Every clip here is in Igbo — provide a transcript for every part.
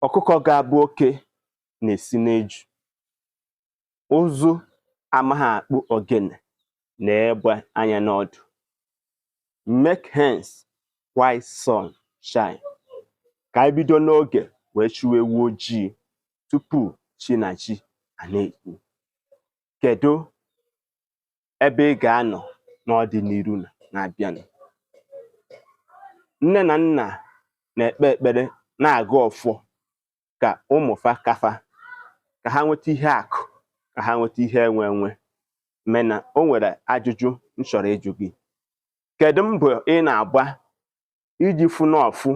Ọkụkọ ga-abụ oke na-esi n'eju. Ụzụ amaghị akpụ ogene na-egbe anya n'ọdụ. Make haste while sun shine. Ka anyị bido n'oge wee chụwa ewu ojii tupu chi na chi a na-ekwu. Kedu ebe ị ga-anọ n'ọdịnihu na-abịanụ? Nne na nna na-ekpe ekpere, na-agọ ọfọ ka ụmụ fa kafa, ka ha nweta ihe akụ, ka ha nweta ihe enwe enwe. Mana o nwere ajụjụ m chọrọ ịjụ gị: kedu mbọ ị na-agba iji fụ n'ọfụ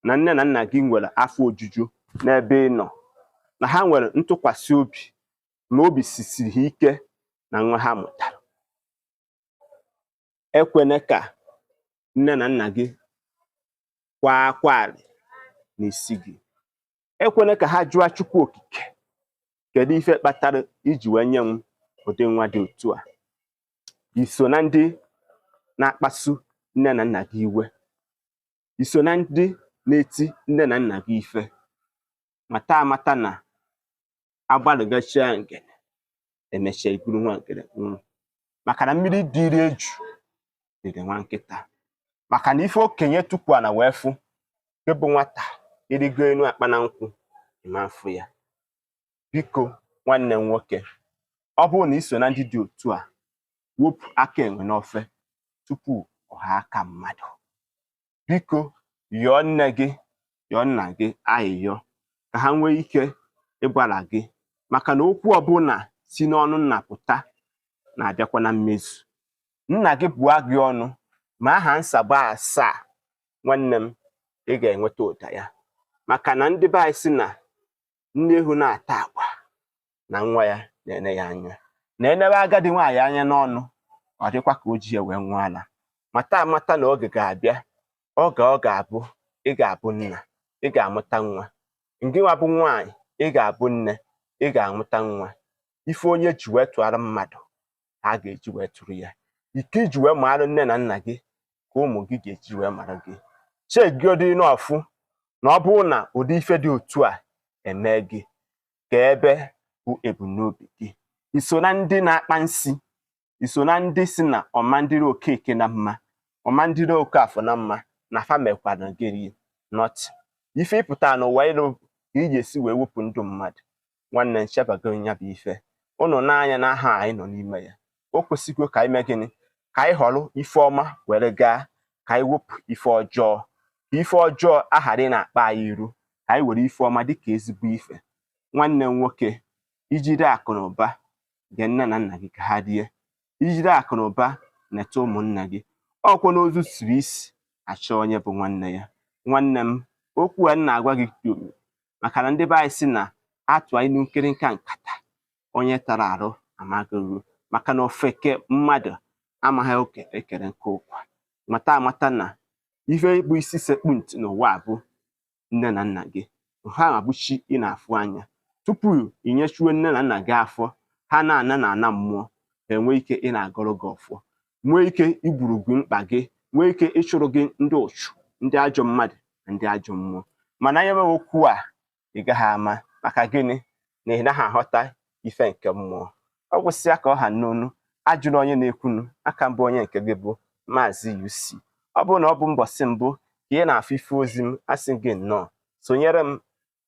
na nne na nna gị nwere afọ ojuju n'ebe ị nọ, na ha nwere ntụkwasị obi, na obi sisiri ha ike na nwa ha mụtara? Ekwene ka nne na nna gị kwaa akwa arịrị n'isi gị. Ekwene ka ha jụọ Chukwu Okike, kedu ife kpatara iji wee nye m ụdị nwa dị otu a? I so na ndị na-akpasu nne na nna gị iwe? I so na ndị na-eti nne na nna gị ife? Mata amata na agbalịgachaa ngene, emechaa iburu nwa ngene nwụrụ, maka na mmiri dịrị eju dịrị nwa nkịta, maka na ife okenye tukwu ana wee fụ gị bụ nwata ịrịgo enu akpa na nkwụ ịma mfụ ya. Biko, nwanne m nwoke, ọ bụrụ na ị so na ndị dị otu a, wepụ aka enwe n'ofe tupu ọ ghọọ aka mmadụ. Biko, yọọ nne gị, yọọ nna gị ayịyọ ka ha nwee ike ịgbara gị, maka na okwu ọbụla si n'ọnụ nna pụta na-abịakwa na mmezu. Nna gị bụọ gị ọnụ ma aha nsagba asaa, nwanne m, ị ga-enweta ụda ya, maka na ndị be anyị sị na nne ewu na-ata agwa na nwa ya na-ene ya anya, na-enebe agadi nwaanyị anya n'ọnụ, ọ dịkwa ka o ji ya wee ṅụọ ala. Mata amata na oge ga-abịa, oge ọ ga-abụ ị ga-abụ nna, ị ga-amụta nwa. Ngịnwa bụ nwaanyị, ị ga-abụ nne, ị ga-amụta nwa. Ife onye ji wee tụara mmadụ ka a ga-eji wee tụrụ ya. Ike iji wee mara nne na nna gị ka ụmụ gị ga-eji wee mara gị. Chegodi n'ọfụ na ọ bụrụ na ụdị ife dị otu a eme gị, ka ebe bụ ebumnobi gị? I so na ndị na-akpa nsi? I so na ndị si na ọma ndịrị Okeke na mma, ọma ndịrị Okafọ na mma, na fa mekwara gịrị not ife ịpụtara n'ụwa ịlụ ka ị ga-esi wee wepụ ndụ mmadụ? Nwanne, nchebago ya bụ ife ụnụ n'anya n'aha anyị nọ n'ime ya. O kwesịgo ka anyị mee gịnị? Ka anyị họrọ ife ọma were gaa, ka anyị wepụ ife ọjọọ, ka ife ọjọọ aghara ị na-akpa anyị iru, ka anyị were ife ọma dịka ezigbo ife. Nwanne m nwoke, ijide akụ na ụba, gee nne na nna gị ka ha rie. Ijide akụ na ụba, neta ụmụnna gị. Ọkwa n'ozu siri isi achọ onye bụ nwanne ya. Nwanne m, okwu a m na-agwa gị dị omimi, maka na ndị be anyị sị na atụa inu nkịrịnka nkata, onye tara arụ amaghị, maka na ofeke mmadụ amaghị oke ekere nke ụkwa. Mata amata na ife bụ isi sekpu ntị n'ụwa a bụ nne na nna gị. Ha bụ chi ị na-afụ anya. Tupu ị nyechuo nne na nna gị afọ, ha na-ana na ana mmụọ, ha enwee ike ị na-agọrọ gị ọfọ, nwee ike igburu gị mkpa gị, nwee ike ịchụrụ gị ndị ụchụ, ndị ajọ mmadụ na ndị ajọ mmụọ. Mana anya nweghị okwu a, ị gaghị ama, maka gịnị? Na ị naghị aghọta ife nke mmụọ. Ọ gwụsịa ka ọ ha n'onu. Ajụla onye na-ekwunu aka mbụ, onye nke gị bụ Maazị UC. Ọ bụrụ na ọ bụ mbọsị mbụ ka ị na-afụ ife ozi m, asị gị nnọọ. Sonyere m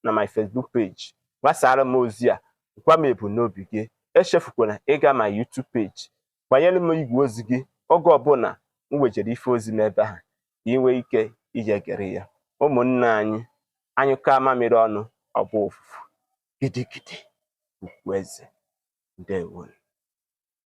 na my Facebook page, gbasara m ozi a, gwa m ebumnobi gị. Echefukwana ịga ma YouTube page, gbanyere m igwe ozi gị oge ọbụla m wejere ife ozi m ebe ahụ, ka ị nwee ike ije gere ya. Ụmụnne anyị, anyụkọ mamịrị ọnụ, ọgba ụfụfụ. Gidigidi ugwu eze. Ndewonu.